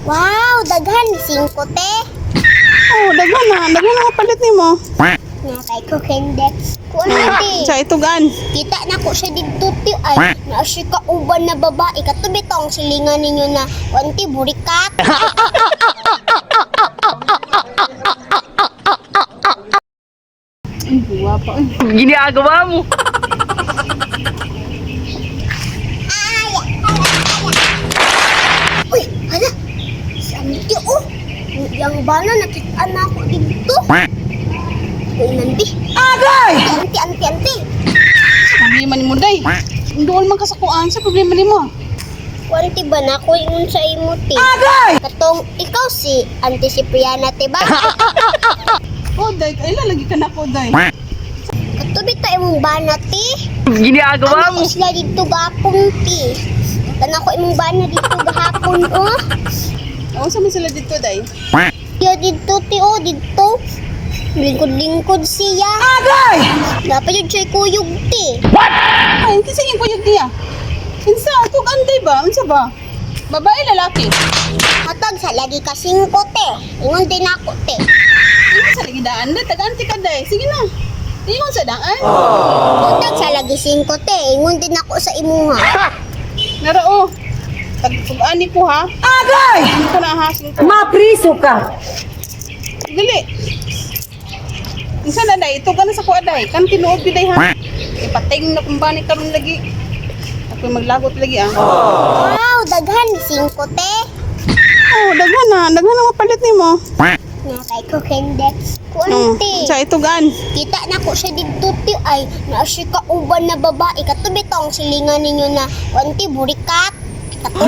Wow, daghan singko, te. Oh, daghan na. Daghan na kapalit nimo. Nakay ko kendex. Kuan, te. Sa itugan. Kita na ko siya didto, te, ay. Naa siya kauban na babae. Kato bitong silingan ninyo na wanti burikat. Ay, guwapa. Ay. Ginagawa mo. Ay! Uy, hala. Si Auntie, oh. Yang bana nakita na ako dito. Uy, nanti. Agay! Auntie, auntie, auntie. Problema nimo, day. Dool man ka sa kuan sa problema nimo. Wanti ba na ako ingon sa imo, te? Agay! Katong ikaw si Auntie Cipriana, te ba? Oh, day, ay lalagi ka na ko, day. Kato bitaw imong bana, te. Ginagawa Ano mo. ko sila dito gapon, te. Tana ko imong bana dito gahapon, oh. Unsa man sila dito, day? Yo dito, te, oh, dito. Lingkod-lingkod siya. Agay! Dapat yun siya kuyog, te. Ay, kinsa yung kuyog niya? Kinsa tugan, day ba? Unsa ba? Babae, lalaki? Hatag sa lagi ka singko, te. Ingon din ako, te. Ingon sa lagi daan, day. Taganti ka, day. Sige na. Ingon sa daan. Hatag sa lagi singko, te. Ingon din ako sa imuha. Nara, oh. Tag-ani ko, ha? Agay! Ano ko na, ha? Singko. Mapriso ka. Dili. Unsa na, day? Ito ka na sa kuha, day. Kan tinuod gyud, day, ha? Ipating na kung bani karon lagi. Ako maglagot lagi, ah. Wow, daghan singko, te. Oh, daghan na. Daghan na mapalit nimo. Nakay ko kendex. Kuan, Oh, te. sa itugan. Kita na ko siya didto, te, ay. Naa siya kauban na babae. Kato bitong silingan ninyo na wanti burikat. Kato.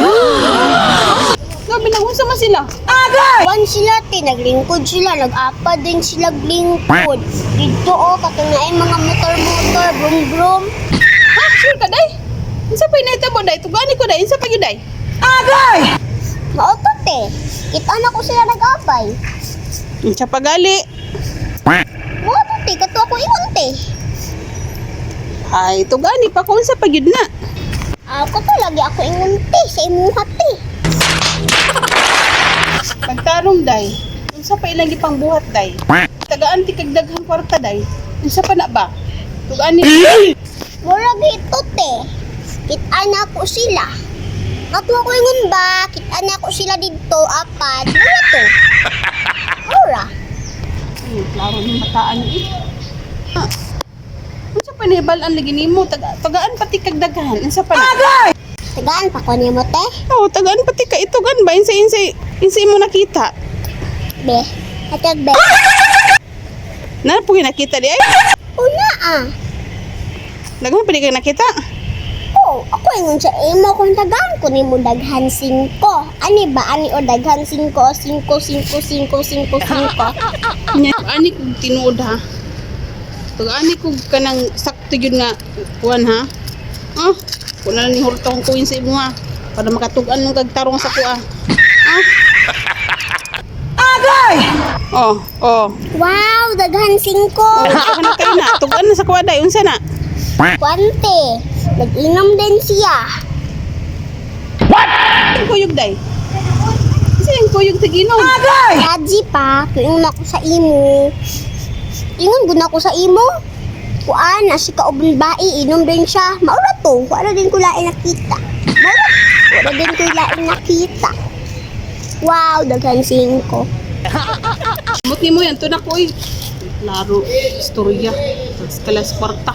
Grabe na, unsa man sila? Agay! Wan sila, te. Naglingkod sila. Nag-apa din sila lingkod. Dito, oh. Kato na ay mga motor-motor. Brum-brum. Ha? Sure ka, day? Unsa pa inahitabo, day? Tugani ko, day. Unsa pa gyud, day? Agay! Mao to, te. Kita na ko sila nag-apay. Unsa pa gali? Mao to, te. Kato ako ingon, te. Ay, tugani pa ko unsa pa gyud na. Ako to lagi ako ingon, te. Sa imuha, te. Pagtarong, day. Unsa pa ilang gipangbuhat, day? Tagaan ti kag daghang kwarta, day. Unsa pa na ba? Tugani. Mura gito, te. Kita na ko sila. Kato ako ingon ba? Kita na ko sila didto apat. Mura to. Mura. Ay, klaro ni mataan eh. Ah. Unsa pa nahibal-an lagi nimo? Tagaan pati kag daghan. Unsa pa na? Agay! Tagaan pa ko nimo, te. Oh, tagaan pati ka itugan ba? Insa insa insa imo nakita? Be. Hatag be. Na po nakita di ay. Una ah. Daghan pa di ka nakita. Oh, ako ingon sa imo kung tagaan ko nimo daghan singko. Ani ba ani o daghan singko singko singko singko singko singko. Nya ani kog tinuod ha. Pag ani kog kanang sakto gyud nga kuan ha. Ah, kuna ni hurto kong kuin sa imo ha para makatug-an nung kagtarong sa kuha. Ah. Agay! Oh, oh. Wow, daghan singko. Oh, unsa na kayo na? Tug-an na sa kuha day, unsa na? Kwante. Nag-inom din siya. Ang kuyog day. Unsa yung kuyog taginom? Agay! Raji pa, tuingon ako sa imo. Ingon gud ako sa imo. Kuan na si kaubon bae, inom din siya. Maura to, wala din ko lain nakita. Maura, wala din ko lain nakita. Wow, daghan singko. Mut nimo yan to na ko eh. Klaro, istorya. Kalas kwarta.